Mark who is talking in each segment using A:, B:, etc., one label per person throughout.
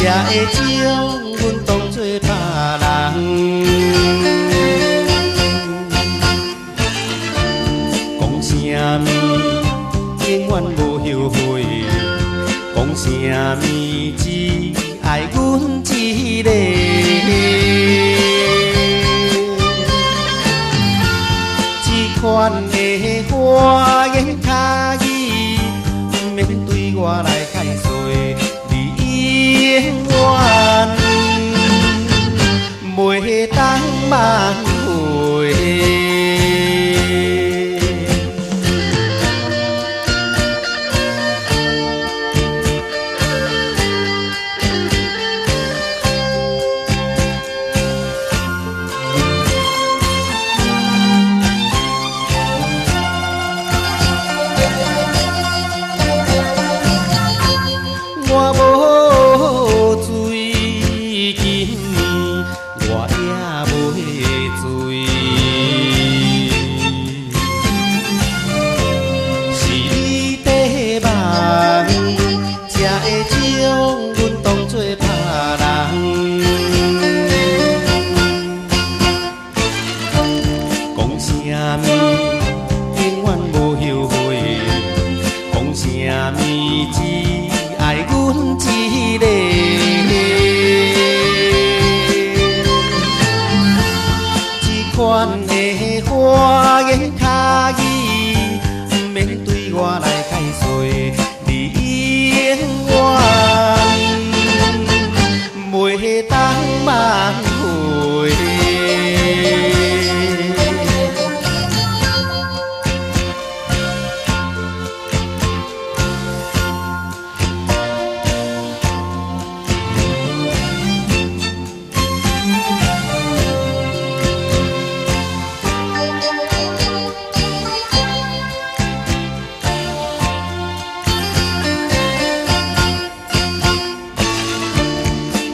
A: 才會將阮當作別人。講啥物永遠無後悔，講啥物只愛阮一个。這款的花言巧語，毋免對我來解說，你永遠袂當挽回。我無醉，今暝我也袂醉。是你在梦，才會將阮當作別人。講啥物永遠無後悔，講啥物只愛阮一個。這款的花言巧語，毋免對我來解說，你永遠袂當挽回。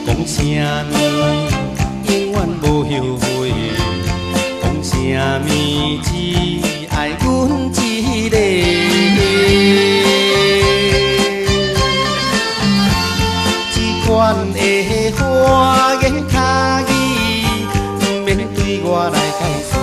A: 講啥物永遠無後悔，講啥物只愛阮一個。這款的花言巧語，毋免對我來解說，